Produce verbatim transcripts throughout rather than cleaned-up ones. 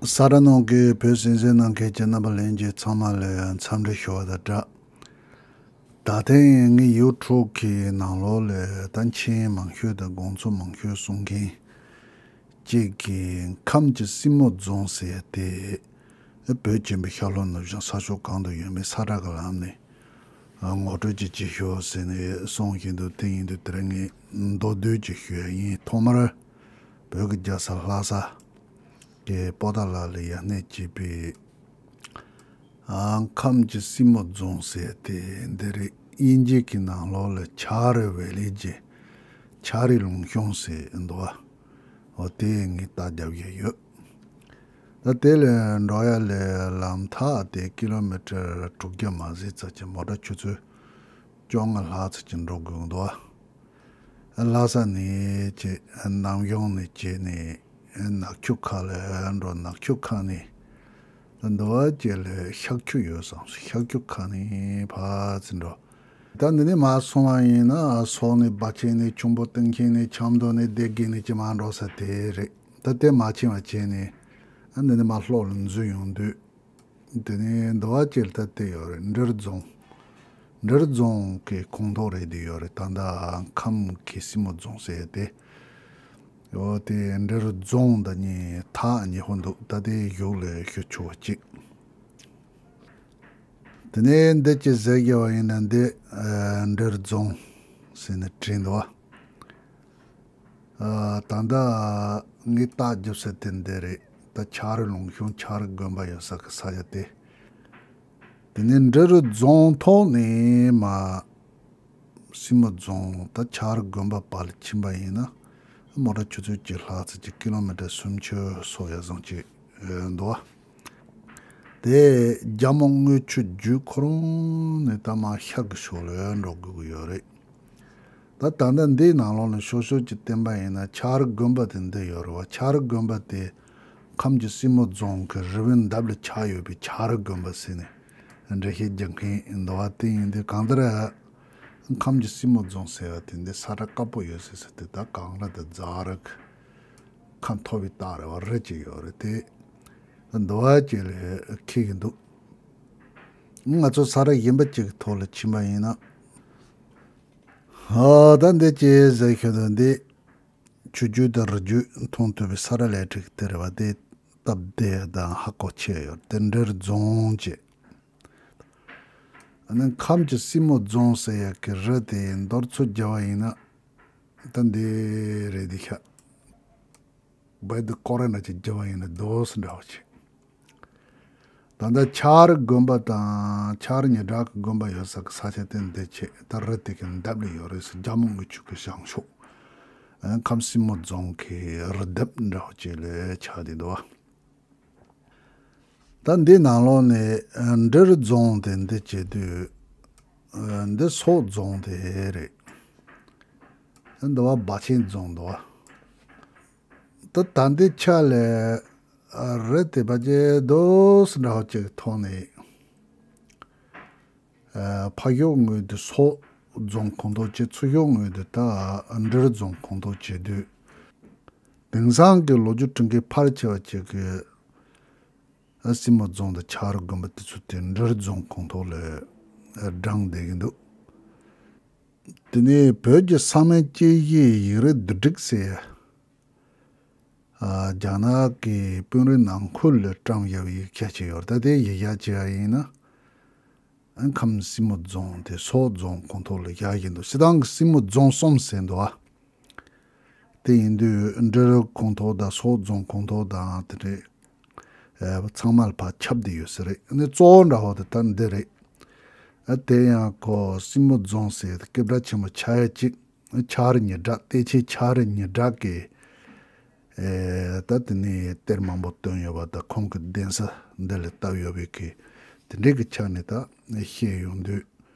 ས་ར་ནང་གི་བོད་གསན་གཟིགས་གནང་མཁན་གྱི་རྣམ་པ་ལྷན་རྒྱས་ཚང་མ་ལ་འཚམས་འདྲི་ཞུ་བ་དང་སྦྲགས། ད་ཐེངས་ངའི་ཡུ་ཊུབ་གི་ནང་ལོགས་ལ་ད་མཆན་མང་ཤོས་དང་དགོངས་ཚུལ་མང་ཤོས་གསུང་མཁན་གཅིག་གིས་ཁམས་ཀྱི་སྲིན་མོ་རྫོང་ཟེར་ཏེ། བོད་ཆེན་པོའི་ཤར་ལྷོ་ནུབ་བྱང་ས་ཕྱོགས་གང་དུ་ཡོད་མེད་ས་ཁྲ་གི་ལམ་ནས་ངོ་སྤྲོད་ཅིག་བྱེད་ཤོག་ཟེར་ནས་གསུང་བཞིན་འདུག་དེ་ཡིན་དུས་དེ་རིང་ངས་མདོར་བསྡུས་ཅིག་ཞུ་ཡ་ཡིན། ཐོག་མར་བོད་ཀྱི་རྒྱལ་ས་ལྷ་ས་གི་པོ་ཏཱ་ལ་ལ་ཡ་གནས་བྱས་པའི་ཨ་ཁམས་ཀྱི་སྲིན་མོ་རྫོང་ཟེར་ཏེ་འདི་རེད། དབྱིན་ཇི་གི་ནང་ལོགས་ལ་ཆ་རི་ཝེ་ལི་ཇི། ཆ་རི་ལུང་གཤོང་ཟེར་འདུག་བ། འོ་དེ་ངས་རྟགས་རྒྱབ་ཡས་ཡོད། ད་དེ་ལས་འགྲོ་ཡ་ལས་ལམ་ཐག་དེ་ཀི་ལོ་མི་ཊར་དྲུག་བརྒྱ་མ་ཟིན་ཙམ་གྱི་མོ་ཊ་ཆུ་ཚོད་བཅོ་ལྔ་ལྷག་ཙམ་ཅིག་འགྲོ་དགོས་འདུག་བ། ལྷ་ས་ནས་བྱས་ནམ་གཞུང་ནས་བྱས་ནས་ནག་ཆུ་ཁ་ལ་འགྲོ། ནག་ཆུ་ཁ་ནས་འདུག་བ་བྱས་ལ་ཤག་ཆུ་ཡོད་བསམ་སོང་། ཤག་ཆུ་ཁ་ནས་ཕར་ཙམ་འགྲོ། ད་འདི་ནས་མར་སོང་བ་ཡིན་ན་སོག་ནས་སྦ་ཆེན་ནས་ཆུང་པོ་སྟེང་ཆེན་ནས་ཆབ་མདོ་ནས་སྡེ་དགེ་ནས་ཅི་མར་འགྲོ་ས་དེ་རེད། ད་དེ་མ་ཕྱིན་པ་བྱས་ནས་ཨ་འདི་ནས་མར་ལྷོ་ལ་འཛུལ་ཡོང་དུས། དེ་ནས་འདུལ་བ་བཅས་ལ་ད་དེ་ཡོད་རེད། འབྲི་རུ་རྫོང་། འབྲི་རུ་རྫོང་གི་ཁོངས་གཏོགས་རེད་དེ་ཡོད་རེད། ད་ལྟ་ཁམས་ཀྱི་སྲིན་མོ་རྫོང་ཟེར་ཏེ་ཡོད་དེ། འབྲི་རུ་རྫོང་དང་གཉིས་ཐག་ཉེ་པོ་འདུག་ད་དེ་གཞུག་ལ་ཞུ་ཆོག་པ་ཅིག་དེ་ནས་འདི་ཅི་ཟེར་དགོས་པ་ཡིན་ན་འདི་ཨ་འབྲི་རུ་རྫོང་ཟེར་ནས་བྲིས་འདུག་བ། ཨ་ད་ལྟ་ངས་རྟགས་རྒྱབ་ས་དེ་འདི་རེད། ད་ཆ་རི་ལུང་གཤོང་ཆ་རི་དགོན་པ་ཡོད་ས་གི་ས་ཆ་དེ། དེ་ནས་འབྲི་རུ་རྫོང་ཐོག་ནས་མར་སྲིན་མོ་རྫོང་ད་ཆ་རི་དགོན་པ་བར་ལ་ཕྱིན་པ་ཡིན་ན་མོ་ཊ་ཆུ་ཚོད་གཅིག་ལྷག་ཙམ་གྱི་ཀི་ལོ་མི་ཊར་སུམ་ཅུ་སོ་ཡ་ཙམ་ཅིག་འདུག་བ། དེ་རྒྱ་མོ་རྔུལ་ཆུ་རྒྱུད་ཁོ་རང་ནས་ད་མར་ཤར་གྱི་ཕྱོགས་ལ་འགྲོ་དགོས་ཀྱི་ཡོད་རེད། ད་ད་ལྟ་འདིའི་ནང་ལོགས་ནས་ཤོག་ཤོག་ཅིག་བསྟན་པ་ཡིན་ན་ཆ་རི་དགོན་པ་དེ་འདི་ཡོད་རེད་བ། ཆ་རི་དགོན་པ་དེ་ཁམས་ཀྱི་སྲིན་མོ་རྫོང་གི་རི་བོའི་འདབས་ལ་ཆགས་ཡོད་པའི་ཆ་རི་དགོན་པ་ཟེར་ནས་འགྲེལ་བཤད་རྒྱག་མཁན་འདུག་བ། དེ་ཡིན་དུས་གང་ལྟར་ཁམས་ཀྱི་སྲིན་མོ་རྫོང་ཟེར་བ་དེ་འདི་ས་ཁྲ་དཀར་པོ་ཡོད་ཟེར་ཟེར་དེ་ད་གངས་རི་དང་རྫ་རི་ཁ་མཐོ་བའི་རྟགས་རེད་བ། རི་གཅིག་ཡོད་རེད་དེ། འདུལ་བ་བཅས་ལ་འཁེལ་གྱི་འདུག་ང་ཚོ་ས་ར་གཞན་པ་ཅིག་གི་ཐོག་ལ་ཕྱིན་པ་ཡིན་ན། ཨ་ད་འདི་ཅི་ཟེར་ཤོད་དོ། འདི་ཆུ་རྒྱུད་དང་རི་རྒྱུད་མཐོང་ཐུབ་པའི་ས་ར་ལེ་ཊིག་དེ་རེད་བ། དེ་སྟབས་བདེ་དང་ཧ་གོ་ཆེ་ཡོད། དེ་འབྲི་རུ་རྫོང་བཅས། ཨ་ནི་ཁམས་ཀྱི་སྲིན་མོ་རྫོང་ཟེར་ཡག་གི་རི་དེ་མདོར་ཚུར་བརྒྱབ་པ་ཡིན་ན། ད་འདི་རེད་འདི་ཤག་བོད་དུ་སྐོར་ར་འདྲ་ཅིག་བརྒྱབ་པ་ཡིན་ན་རྡོ་སུ་འདྲ་བ་ཅིག་ད་ལྟ་ཆ་རི་དགོན་པ་དང་ཆ་རི་ཉི་གྲགས་ཀྱི་དགོན་པ་ཡོད་ས་གི་ས་ཆ་དེ་འདི་བྱས། ད་རི་དེ་གི་འདབས་ལ་ཡོད་རེད་ཟེར། རྒྱ་མོ་རྔུལ་ཆུ་གི་བྱང་ཕྱོགས། ཨ་ཁམས་སྲིན་མོ་རྫོང་གི་རི་ལྡེབས་འདྲ་བ་ཅིག་ལ་ཆགས་བསྡད་འདུག་བ། ད་འདི་ནང་ལོགས་ནས་ཨ་འབྲི་རུ་རྫོང་དེ་འདི་བྱེད་དུས་ཨ་འདི་སོག་རྫོང་དེ་རེད། འདི་བ་སྦ་ཆེན་རྫོང་འདུག་བ། ད་ད་འདི་ཆ་ལས་ཨ་རི་དེ་བ་ཅེ་རྡོ་སུ་འདྲ་བ་ཅིག་ཐོག་ནས་ཨ་ཕར་ཞོག་ངོས་དེ་སོག་རྫོང་ཁོངས་གཏོགས་བྱས། ཚུར་ཞོག་ངོས་དེ་ད་འབྲི་རུ་རྫོང་ཁོངས་གཏོགས་བྱེད་དུས། དེང་སང་གི་ལོ་རྒྱུས་འབྲི་མཁན་ཕལ་ཆེ་བ་ཅིག་གིས་ཨ་སྲིན་མོ་རྫོང་དང་ཆ་རི་དགོན་པ་དེ་ཚོ་དེ་འབྲི་རུ་རྫོང་ཁོངས་གཏོགས་ལ་ཨ་བགྲངས་བསྡད་ཀྱི་འདུག་དེ་ནས་བོད་ཀྱི་ས་མིང་དཔྱད་གཞིའི་ཡིག་རིགས་བསྡུ་སྒྲིག་ཟེར་ཡ། ཨ་རྒྱ་ནག་གི་དཔོན་རིགས་ནང་ཁུལ་ལ་བཀྲམ་བཞག་པའི་ཡིག་ཆ་ཅིག་ཡོད་རེད། ད་དེ་གཞི་བཞག་བྱས་པ་ཡིན་ན། ཨ་ཁམས་སྲིན་མོ་རྫོང་དེ་སོག་རྫོང་ཁོངས་གཏོགས་ལ་བཞག་བཞིན་འདུག་སྤྱིར་བཏང་གི་སྲིན་མོ་རྫོང་གསུམ་ཟེར་འདུག་ཨ། དེ་ཡིན་དུས་འབྲི་རུ་ཁོངས་གཏོགས་དང་སོག་རྫོང་ཁོངས་གཏོགས་དང་དེ་འདྲས་ཨ་ཚང་མ་ལ་ཕར་ཁྱབ་བསྡད་ཡོད་ས་རེད། ཨ་ནི་གཙོ་བོ་འདྲ་བོ་དེ་ད་འདི་རེད། ཨ་དེ་ཡང་ཁོ་སྲིན་མོ་རྫོང་ཟེར་དེ་སྐད་གྲགས་ཆེན་པོ་ཆགས་ཡ་གཅིག་ཆ་རི་ཉི་གྲགས། བལྟས་ཆེན་ཆ་རི་ཉི་གྲགས་ཀྱིས་ཨེ་ད་དེ་ནས་གཏེར་མང་པོ་བཏོན་ཡོད་པ་དང་། ཁོང་གི་གདན་ས་འདི་ལ་བཏབ་ཡོད་པའི་གི་དེ་འདྲའི་གི་ཆ་ནས་ད་བཤད་ཡོང་དུས།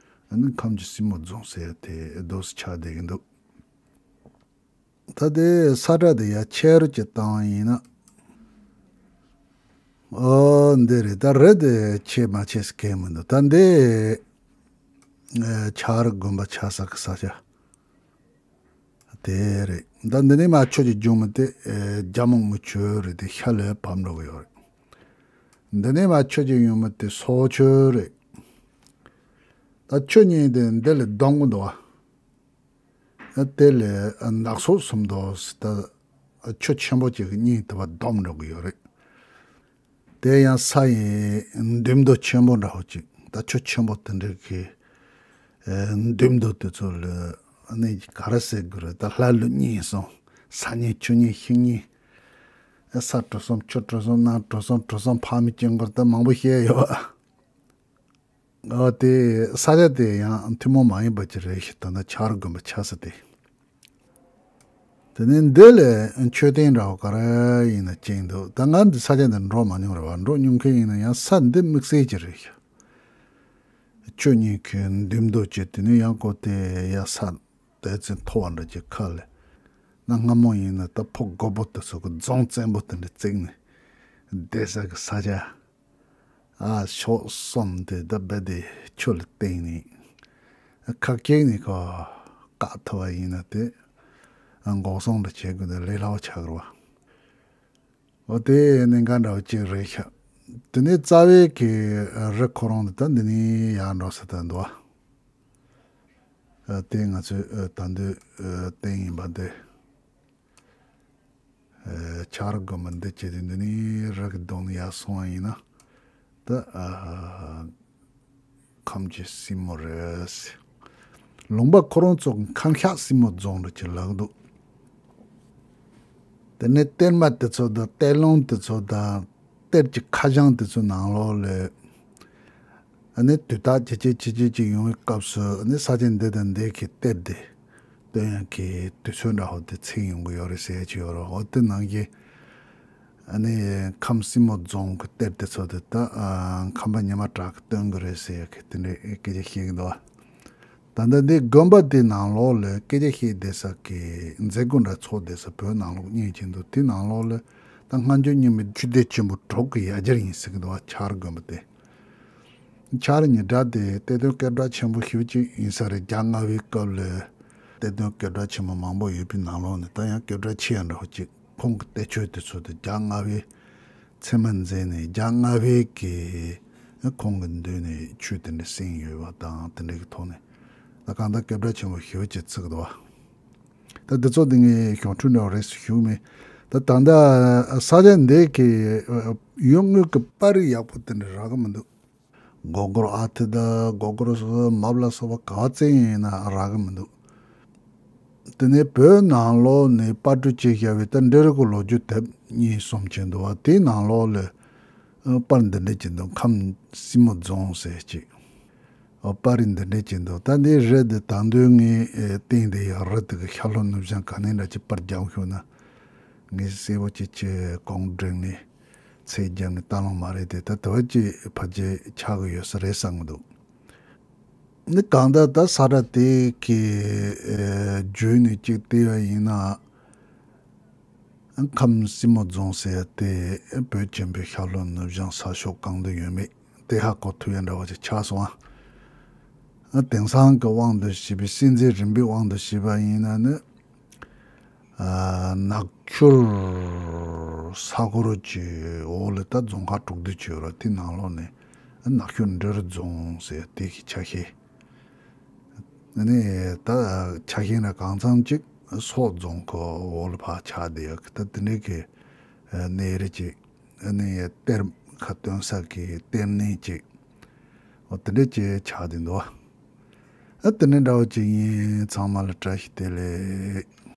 ཨ་ནི་ཁམས་ཀྱི་སྲིན་མོ་རྫོང་ཟེར་དེ་རྡོ་སུ་ཆགས་བསྡད་ཀྱི་འདུག་ད་དེ་ས་ཁྲ་དེ་ཡ་ཆེ་རུ་ཅིག་བཏང་བ་ཡིན་ན། ཨོ་འདི་རེད། ད་རི་དེ་ཆེ་མ་ཆེ་ཟེར་མཁན་མི་འདུག་ད་འདི་ཨེ་ཆ་རི་དགོན་པ་ཆགས་ས་གི་ས་ཆ་དེ་རེད། ད་འདི་ནས་མར་ཆུ་གི་རྒྱུན་མི་དེ་ཨེ་རྒྱ་མོ་རྔུལ་ཆུ་རེད། དེ་ཤར་ལ་བབས་འགྲོ་གི་ཡོད་རེད། འདི་ནས་མར་ཆུ་ཅིག་ཡོང་མི་དེ་སོག་ཆུ་རེད། ད་ཆུ་གཉིས་དེ་འདི་ལ་བསྡོམས་གི་འདུག་བ། དེ་ལས་ནག་སོག་གསུམ་འདུག་ཟེར། ད་ཆུ་ཆེན་པོ་གཅིག་གི་གཉིས་དེ་བ་བསྡོམས་འགྲོ་གི་ཡོད་རེད། དེ་ཡང་ས་ཡི་མདུན་དུ་ཆེན་པོ་འདྲ་བོ་ཅིག་ད་ཆུ་ཆེན་པོ་དེ་འདྲ་གི་མདུན་དུ་དེ་ཚོ་ལ་ནི་ག་རེ་ཟེར་དགོས་རེད། ད་ལྷ་ཀླུ་གཉན་གསུམ། ས་གཉན་ཆུ་གཉན་ཤིང་གཉན། ས་གྲུ་གསུམ་ཆུ་གྲུ་གསུམ་གནམ་གྲུ་གསུམ་གྲུ་གསུམ་ཕ་མའི་དཀྱིལ་འཁོར། ད་མང་པོ་བཤད་ཡོད། ཨ་དེ་ས་ཆ་དེ་ཡང་ཐུན་མོང་མ་ཡིན་པ་ཅིག་རེད་ཤག་ད་ནི་ཆར་དགོན་པ་ཆགས་ས་དེ། དེ་ནས་འདི་ལ་མཆོད་རྟེན་འདྲ་བོ་ག་རེ་ཡིན་ན་བཅིངས་འདུག་ད་ང་འདི་ས་ཆ་འདི་འགྲོ་མ་མྱོང་རེད་བ། འགྲོ་མྱོང་མཁན་ཡིན་ན་ཡང་ས་འདི་དམིགས་བསལ་གྱི་རེད་ཤག་ཆུ་གཉིས་ཀྱི་མདུན་དུ་བྱས། དེ་ནས་ཡང་ཀོ་དེ་ཡ་ས་དེ་ཚོ་མཐོ་བ་འདྲ་ཅིག་ཁ་ལ། ན་སྔ་མོ་ཡིན་ན་ད་ཕོ་རྒོད་པོ་དེ་ཚོ་གི་རྫོང་བཙན་པོ་དེ་འདྲ་བརྩིགས་ནས་བསྡད་ས་གི་ས་ཆ། ཨ་ཕྱོགས་གསུམ་དེ་ད་རྦད་དེ་ཆུ་ལ་བརྟེན་ནས། ཁ་སྐྱེགས་ནས་ཁོ་བཀག་ཐུབ་པ་ཡིན་ན་དེ་འགོག་སྲུང་ལ་བྱེད་དགོས་ན་ལས་སླ་བ་ཆགས་རེད་བ། འོ་དེ་གནད་འགག་འདྲ་བོ་གཅིག་རེད་ཤག་དེ་ནས་རྩ་བའི་གི་རི་ཁོ་རང་དེ་ད་འདི་ནས་ཡར་འགྲོ་ས་དེ་འདུག་བ། དེ་ང་ཚོས་ད་འདོད་བསྟན་ཡིན་པ་འདི། ཆར་དགོན་པ་འདི་བྱས་ཏེ་འདི་ནས་རི་གི་གདོང་ནས་ཡར་སོང་བ་ཡིན་ན། ད་ཨ་ཁམས་ཀྱི་སྲིན་མོ་རེད། ལུང་པ་ཁོ་རང་ཚོ་ཁམས་ཤག་སྲིན་མོ་རྫོང་རེད་ཅེས་ལབ་ཀྱི་འདུག་དེ་ནས་གཏེར་མ་དེ་ཚོ་དང་གཏེར་ལུང་དེ་ཚོ་དང་གཏེར་གྱི་ཁ་བྱང་དེ་ཚོའི་ནང་ལོགས་ལ། ཨ་ནི་དུས་རྟགས་ཇེ་ཆེ་ཇེ་ཆེ་ཅིག་ཡོང་བའི་སྐབས་སུ་ཨ་ནི་ས་ཆ་འདི་དང་འདི་གི་གཏེར་དེ་སྟོན་ཡག་གི་དུས་ཚོད་འདྲ་བོ་དེ་ཚིག་ཡོང་གི་ཡོད་རེད་ཟེར་གྱི་ཡོད་རེད། འོ་དེ་ནང་བཞིན་ཨ་ནི་ཁམས་སྲིན་མོ་རྫོང་གི་གཏེར་དེ་ཚོ་དེ་ད་ཨ་ཁམས་པ་ཉི་མ་གྲགས་ཀྱིས་སྟོན་གི་རེད་ཟེར་ཡག་གི་དེ་འདྲའི་སྐད་ཆ་བཤད་གི་འདུག་བ། ད་ལྟ་འདི་དགོན་པ་དེའི་ནང་ལོགས་ལ་སྐད་ཆ་བཤད་བསྡད་ས་གི་མཛད་སྒོ་འདྲ་ཚོགས་བསྡད་ས་བོད་ནང་ལོགས་རྙེད་ཀྱི་འདུག་དེའི་ནང་ལོགས་ལ་ད་སྔ་འགྱུར་རྙིང་མའི་ཆོས་སྡེ་ཆེན་པོ་དྲུག་གི་ཡ་གྱལ་ཡིན་ཟེར་གི་འདུག་བ། ཆར་དགོན་པ་དེ། ཆར་ཉི་སྒྲ་དེ་གཏེར་སྟོན་སྐད་གྲགས་ཆེན་པོ་ཞེ་པོ་ཅིག་ཡིན་ས་རེད། རྒྱ་ལྔ་པའི་སྐབས་ལ་གཏེར་སྟོན་སྐད་གྲགས་ཆེན་པོ་མང་པོ་ཡོད་པའི་ནང་ལོགས་ནས་ད་ཡང་སྐད་གྲགས་ཆེ་ཡ་འདྲ་བོ་ཅིག་ཁོང་གི་གཏེར་ཆོས་དེ་ཚོ་དེ་རྒྱ་ལྔ་པའི་ཚད་མ་མཛད་ནས་རྒྱ་ལྔ་པའི་གི་ཁོང་གི་མདུན་ནས་ཆོས་དེ་འདྲ་གསན་ཡོད་པ་དང་། དེ་འདྲ་གི་ཐོག་ནས་ད་གང་ལྟར་སྐད་གྲགས་ཆེན་པོ་ཞེ་པོ་ཅིག་ཚིག་འདུག་བ། ད་འདི་ཚོ་དེ་ངས་གཞུང་འཁྲུལ་འདྲ་བོ་རེད་ཟེར་ཞུ་གི་མེད། ད་ད་ལྟ་ས་ཆ་འདི་གི་ཡུལ་དངོས་ཀྱི་པར་རིས་ཡག་པོ་དེ་འདྲ་རག་གི་མི་འདུག་སྒོར་སྒོར་ཨ་ཐི་དང་སྒོར་སྒོར་སོ་སོ་མབ་ལ་སོགས་པ་ག་བ་བཙལ་ཡིན་ན་རག་གི་མི་འདུག་དེ་ནས་བོད་ནང་ལོགས་ནས་པར་སྐྲུན་བྱས་བཞག་པའི་ད་འབྲི་རུ་གི་ལོ་རྒྱུས་དེབ་གཉིས་གསུམ་ཅིག་འདུག་བ། དེའི་ནང་ལོགས་ལ་པར་འདི་འདྲ་ཅིག་འདུག་ཁམས་སྲིན་མོ་རྫོང་ཟེར་ཅིག་པར་རིས་འདི་འདྲ་ཅིག་འདུག་ད་འདི་རི་འདི་ད་དུང་ངས་བསྟན་བསྡད་ཡག་རི་དེ་གི་ཤར་ལྷོ་ནུབ་བྱང་ག་ནས་འདྲ་ཅིག་པར་རྒྱག་ཤོག་ན། ངས་གསལ་པོ་ཅིག་ཅིག་གོང་བསྒྲིགས་ནས། ཚད་བརྒྱབ་ནས་ལྟ་ལོང་མ་རེད་དེ། ད་དེ་བ་ཅིག་ཕལ་ཆེར་ཆགས་ཀྱི་ཡོད་ས་རེད་བསམ་གྱི་འདུག་ནི་གང་ལྟར་ད་ས་ར་དེ་གི་བརྒྱུད་ནས་ཅིག་བལྟས་པ་ཡིན་ན། ཁམས་སྲིན་མོ་རྫོང་ཟེར་ཡ་དེ་བོད་ཆེན་པོའི་ཤར་ལྷོ་ནུབ་བྱང་ས་ཕྱོགས་གང་དུ་ཡོད་མེད་དེ་ཧ་གོ་ཐུབ་ཡ་འདྲ་བ་ཅིག་ཆགས་སོང་ཨ། དེང་སང་གི་དབང་དུ་བྱས་པའི་སྲིད་འཛིན་རིམ་པའི་དབང་དུ་བྱས་པ་ཡིན་ན་ནི། ནག་ཆུར་ས་འཁོར་གྱི་འོག་ལ་ད་རྫོང་ཁག་དྲུག་བསྡུས་ཀྱི་ཡོད་ར། དེ་ནང་ལོགས་ནས་ནག་ཆུ་འབྲི་རུ་རྫོང་ཟེར་དེ་གི་ཆ་ཤས། ནས་ད་ཆ་ཤས་ན་གང་འཚམ་ཅིག་སོག་རྫོང་གི་འོག་ལ་ཕར་ཆགས་བསྡད་ཡོད་གི། ད་དེ་འདྲའི་གི་གནས་རི་ཅིག་ནས་གཏེར་ཁ་སྟོན་ས་གི་གཏེར་གནས་ཅིག་འོ་དེ་འདྲ་ཅིག་ཆགས་བསྡད་འདུག་ཨ་དེ་ནས་འདྲ་བོ་ཅིག་ཡིན། ཚང་མ་ལ་བཀྲ་ཤིས་བདེ་ལེགས།